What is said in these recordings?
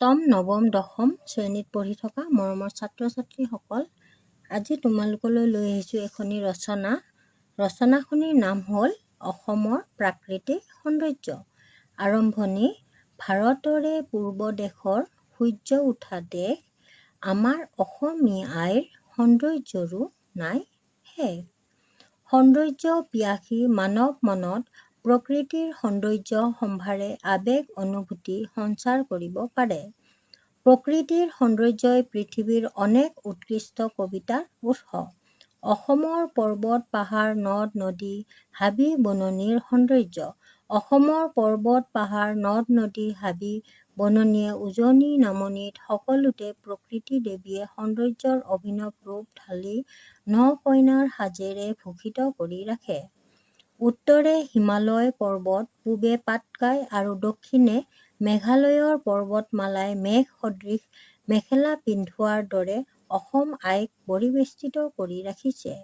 অষ্টম, নৱম, দশম শ্ৰেণীত পঢ়ি থকা মৰমৰ ছাত্ৰ ছাত্ৰীসকল, আজি তোমালোকলৈ লৈ আহিছোঁ এখনি ৰচনা। ৰচনাখনিৰ নাম হ'ল অসমৰ প্ৰাকৃতিক সৌন্দৰ্য। আৰম্ভণি: ভাৰতৰে পূৰ্ব দেশৰ সূৰ্য উঠা দেশ আমাৰ অসমী আইৰ সৌন্দৰ্যৰো নাই শেষ। সৌন্দৰ্য পিয়াসী মানৱ মনত প্ৰকৃতিৰ সৌন্দৰ্য সম্ভাৰে আৱেগ অনুভূতি সঞ্চাৰ কৰিব পাৰে। প্ৰকৃতিৰ সৌন্দৰ্যই পৃথিৱীৰ অনেক উৎকৃষ্ট কবিতাৰ উৎস। অসমৰ পৰ্বত পাহাৰ, নদ নদী, হাবি বননিৰ সৌন্দৰ্য। অসমৰ পৰ্বত পাহাৰ, নদ নদী, হাবি বননিয়ে উজনি নামনিত সকলোতে প্ৰকৃতি দেৱীয়ে সৌন্দৰ্যৰ অভিনৱ ৰূপ ঢালি ন কইনাৰ সাজেৰে ভূষিত কৰি ৰাখে। উত্তৰে হিমালয় পৰ্বত, পূবে পাটকাই আৰু দক্ষিণে মেঘালয়ৰ পৰ্বতমালাই মেঘ সদৃশ মেখেলা পিন্ধোৱাৰ দৰে অসম আইক পৰিবেষ্টিত কৰি ৰাখিছে।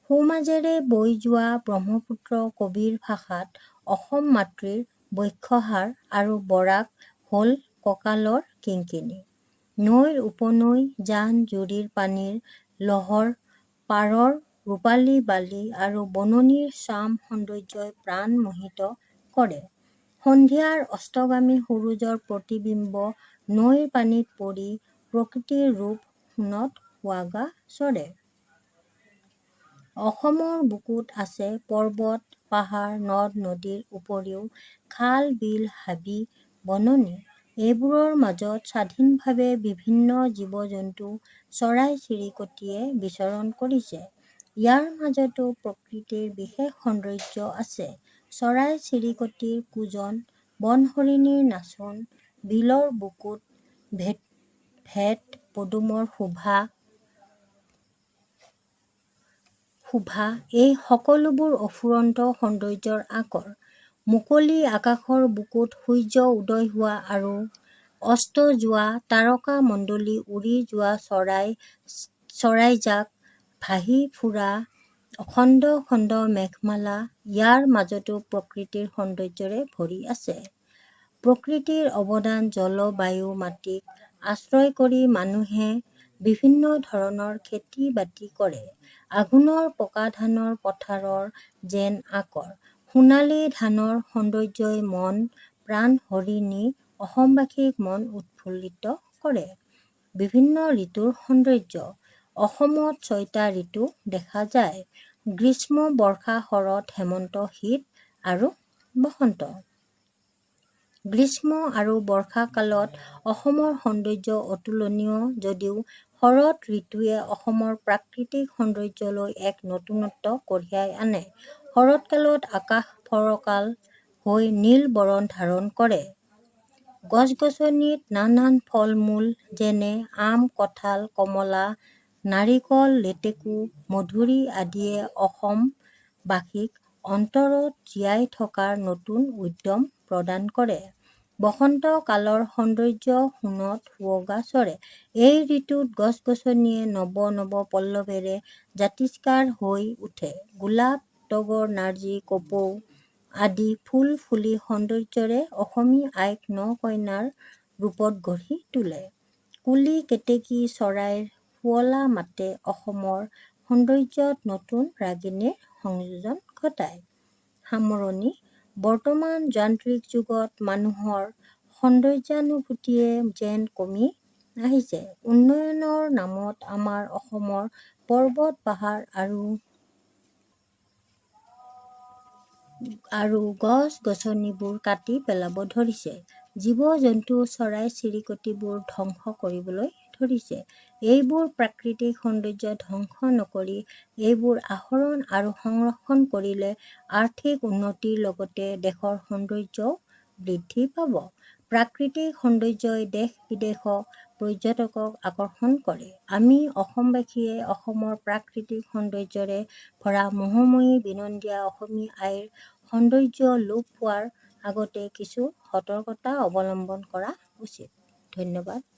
সোঁমাজেৰে বৈ যোৱা ব্ৰহ্মপুত্ৰ কবিৰ ভাষাত অসম মাতৃৰ বক্ষহাৰ আৰু বৰাক হ'ল কঁকালৰ কিংকিনী। নৈৰ উপনৈ, জান জুৰিৰ পানীৰ লহৰ, পাৰৰ ৰূপালী বালি আৰু বননিৰ শ্যাম সৌন্দৰ্যই প্ৰাণ মোহিত কৰে। সন্ধিয়াৰ অস্তগামী সূৰুযৰ প্ৰতিবিম্ব নৈৰ পানীত পৰি প্ৰকৃতিৰ ৰূপ সোণত সুৱগা চৰে। অসমৰ বুকুত আছে পৰ্বত পাহাৰ, নদ নদীৰ উপৰিও খাল বিল, হাবি বননি। এইবোৰৰ মাজত স্বাধীনভাৱে বিভিন্ন জীৱ জন্তু, চৰাই চিৰিকতিয়ে বিচৰণ কৰিছে। ইয়াৰ মাজতো প্ৰকৃতিৰ বিশেষ সৌন্দৰ্য আছে। চৰাই চিৰিকতিৰ কূজন, বনহৰিণীৰ নাচোন, বিলৰ বুকুত ভেট পদুমৰ শোভা এই সকলোবোৰ অফুৰন্ত সৌন্দৰ্যৰ আকৰ। মুকলি আকাশৰ বুকুত সূৰ্য উদয় হোৱা আৰু অস্ত যোৱা, তাৰকা মণ্ডলী, উৰি যোৱা চৰাইজাক, ভাহি ফুৰা খণ্ড খণ্ড মেঘমালা ইয়াৰ মাজতো প্ৰকৃতিৰ সৌন্দৰ্যৰে ভৰি আছে। প্ৰকৃতিৰ অৱদান জল বায়ু মাটিক আশ্ৰয় কৰি মানুহে বিভিন্ন ধৰণৰ খেতি বাতি কৰে। আঘোণৰ পকা ধানৰ পথাৰৰ যেন আকৰ। সোণালী ধানৰ সৌন্দৰ্যই মন প্ৰাণ হৰি নি অসমবাসীৰ মন উৎফুল্লিত কৰে। বিভিন্ন ঋতুৰ সৌন্দৰ্য। অসমত ছয়টা ঋতু দেখা যায়: গ্ৰীষ্ম, বৰ্ষা, শৰৎ, হেমন্ত, শীত আৰু বসন্ত। গ্ৰীষ্ম আৰু বৰ্ষাকালত অসমৰ সৌন্দৰ্য অতুলনীয় যদিও শৰৎ ঋতুৱে অসমৰ প্ৰাকৃতিক সৌন্দৰ্যলৈ এক নতুনত্ব কঢ়িয়াই আনে। শৰৎকালত আকাশ ফৰকাল হৈ নীল বৰণ ধাৰণ কৰে। গছ গছনিত নানান ফল-মূল যেনে আম, কঁঠাল, কমলা, নাৰিকল, লেটেকু, মধুৰি আদিয়ে অসমবাসীক অন্তৰত জীয়াই থকাৰ নতুন উদ্যম প্ৰদান কৰে। বসন্ত কালৰ সৌন্দৰ্য সোণত সুৱগা চৰে। এই ঋতুত গছ গছনিয়ে নৱ নৱ পল্লৱেৰে জাতিষ্কাৰ হৈ উঠে। গোলাপ, তগৰ, নাৰ্জী, কপৌ আদি ফুল ফুলি সৌন্দৰ্যৰে অসমী আইক ন-কইনাৰ ৰূপত গঢ়ি তোলে। কুলি কেতেকী চৰাইৰ শুৱলা মাতে অসমৰ সৌন্দৰ্যত নতুন ৰাগিণীৰ সংযোজন ঘটায়। সামৰণি: বৰ্তমান যান্ত্ৰিক যুগত মানুহৰ সৌন্দৰ্যানুভূতিয়ে যেন কমি আহিছে। উন্নয়নৰ নামত আমাৰ অসমৰ পৰ্বত পাহাৰ আৰু গছ গছনিবোৰ কাটি পেলাব ধৰিছে। জীৱ জন্তু, চৰাই চিৰিকতিবোৰ ধ্বংস কৰিবলৈ ধৰিছে। এইবোৰ প্ৰাকৃতিক সৌন্দৰ্য ধ্বংস নকৰি এইবোৰ আহৰণ আৰু সংৰক্ষণ কৰিলে আৰ্থিক উন্নতিৰ লগতে দেশৰ সৌন্দৰ্যও বৃদ্ধি পাব। প্ৰাকৃতিক সৌন্দৰ্যই দেশ বিদেশৰ পৰ্যটকক আকৰ্ষণ কৰে। আমি অসমবাসীয়ে অসমৰ প্ৰাকৃতিক সৌন্দৰ্যৰে ভৰা মোহময়ী বিনন্দীয়া অসমী আইৰ সৌন্দৰ্য লোপ পোৱাৰ আগতে কিছু সতৰ্কতা অৱলম্বন কৰা উচিত। ধন্যবাদ।